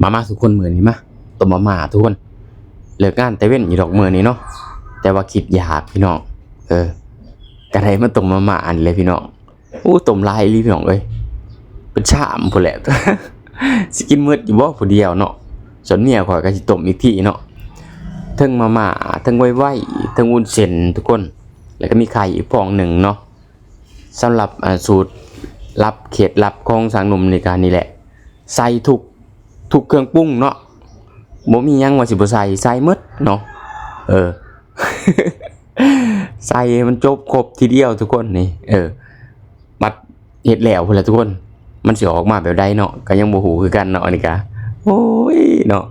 ມາ ມາທຸກຄົນ ມື້ນີ້ມາຕົ້ມມາມ່າທຸກຄົນ. ເລີກງານແຕ່ເວັນຢູ່ດອກມື້ນີ້ເນາະ ແຕ່ວ່າຄິດຢາກພີ່ນ້ອງ ເອີ ກະໄດ້ມາຕົ້ມມາມ່າອັນນີ້ແຫຼະພີ່ນ້ອງ. ໂອ້ ຕົ້ມຫຼາຍອີ່ຫຼີພີ່ນ້ອງເອີຍ ເປັນຊາມພຸ້ນແຫຼະ ຊິກິນໝົດຢູ່ບໍ່ຜູ້ດຽວເນາະ. ສ່ວນເມຍຂ້ອຍກະຊິຕົ້ມອີກທີເນາະ ເທິງມາມ່າ ເທິງໄວໆ ເທິງວຸ້ນເສັ້ນທຸກຄົນ ແລ້ວກະມີໄຂ່ອີກຟອງໜຶ່ງເນາະ. ສຳລັບ ອ່າ ສູດລັບເຄັດລັບຂອງຊ່າງໜຸ່ມນີ້ກະນີ້ແຫຼະ ໃສ່ທຸກ ທຸກເຄື່ອງປຸງເນາະ ບໍ່ມີຫຍັງວ່າຊິບໍ່ໃສ່ ໃສ່ໝົດເນາະ ເອີ ໃສ່ໃຫ້ມັນຈົບຄົບທີດຽວທຸກຄົນນີ້ ເອີ ບັດເຮັດແລ້ວພຸ້ນແຫຼະທຸກຄົນ ມັນຊິອອກມາແບບໃດເນາະ ກະຍັງບໍ່ຮູ້ຄືກັນເນາະ. ອັນນີ້ກະ ໂອ້ຍເນາະ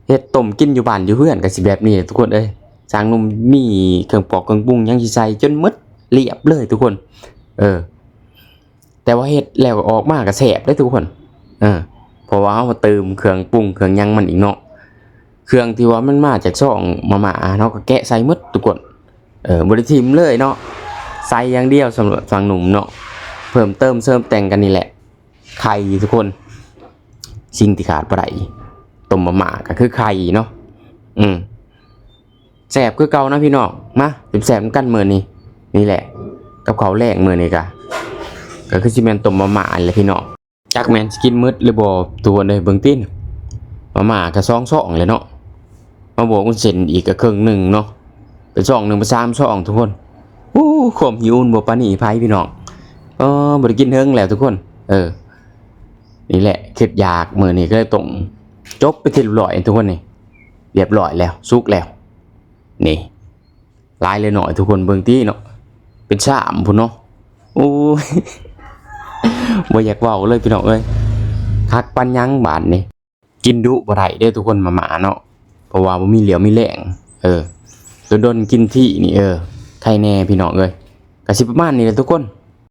ເຮັດຕົ້ມກິນຢູ່ບ້ານຢູ່ເຮືອນກະຊິແບບນີ້ແຫຼະທຸກຄົນເອີຍ. ຊ່າງໜຸ່ມມີເຄື່ອງປອກເຄື່ອງປຸງຫຍັງຊິໃສ່ຈົນໝົດລຽບເລີຍທຸກຄົນ ເອີ ແຕ່ວ່າເຮັດແລ້ວອອກມາກະແຊບເດ້ທຸກຄົນ ເອີ ເພາະວ່າເຮົາເຕີມເຄື່ອງປຸງເຄື່ອງຫຍັງມັນອີກເນາະ. ເຄື່ອງທີ່ວ່າມັນມາຈາກຊອງມາມ່າ ເຮົາກະແກະໃສ່ໝົດທຸກຄົນ ເອີ ບໍ່ໄດ້ຖິ້ມເລີຍເນາະ ໃສ່ຢ່າງດຽວ. ສຳລັບຊ່າງໜຸ່ມເນາະ ເພີ່ມເຕີມເສີມແຕ່ງກັນນີ້ແຫຼະ ໄຂ່ທຸກຄົນ ສິ່ງທີ່ຂາດບໍ່ໄດ້ ຕົ້ມມາມ່າກະຄືໄຂ່ເນາະ ອືມ ແຊບຄືເກົ່ານະພີ່ນ້ອງ. ມາແຊບໆນຳກັນມື້ນີ້ ນີ້ແຫຼະ ກັບເຂົ້າແລງມື້ນີ້ກະ ກະຄືຊິແມ່ນຕົ້ມມາມ່າຫັ້ນແຫຼະພີ່ນ້ອງ. ຈັກແມ່ນຊິກິນໝົດຫຼືບໍ່ທຸກຄົນເອີຍ. ເບິ່ງຕິ ມາມ່າກະສອງຊອງແຫຼະເນາະ ມາບວກວຸ້ນເສັ້ນອີກກະເຄິ່ງໜຶ່ງເນາະ ເປັນຊອງໜຶ່ງເປັນສາມຊອງທຸກຄົນ. ໂອ້ ຄວາມຫິວມັນບໍ່ປານີໃຜພີ່ນ້ອງ ເອີ ບໍ່ໄດ້ກິນເຖິງແລ້ວທຸກຄົນ ເອີ. ນີ້ແຫຼະ ຄິດຢາກມື້ນີ້ກະເລີຍຕ້ອງຈົບເປັນທີ່ຮຽບຮ້ອຍທຸກຄົນນີ້ ຮຽບຮ້ອຍແລ້ວ ສຸກແລ້ວ ນີ້ ຫຼາຍຫຼືໜ້ອຍທຸກຄົນເບິ່ງຕິເນາະ ເປັນຊາມພຸ້ນເນາະ. ໂອ້ຍ ບໍ່ຢາກເວົ້າເລີຍພີ່ນ້ອງເອີຍ ຄັກປານຫຍັງບາດນີ້. ກິນດຸບໍ່ໄດ້ເດ້ທຸກຄົນ ມາມ່າເນາະ ເພາະວ່າບໍ່ມີຫລ່ຽວມີແຮງ ເອີ ດົນໆກິນທີນີ້ ເອີ ໄຄແນ່ພີ່ນ້ອງເອີຍ. ກະຊິປະມານນີ້ແຫຼະທຸກຄົນ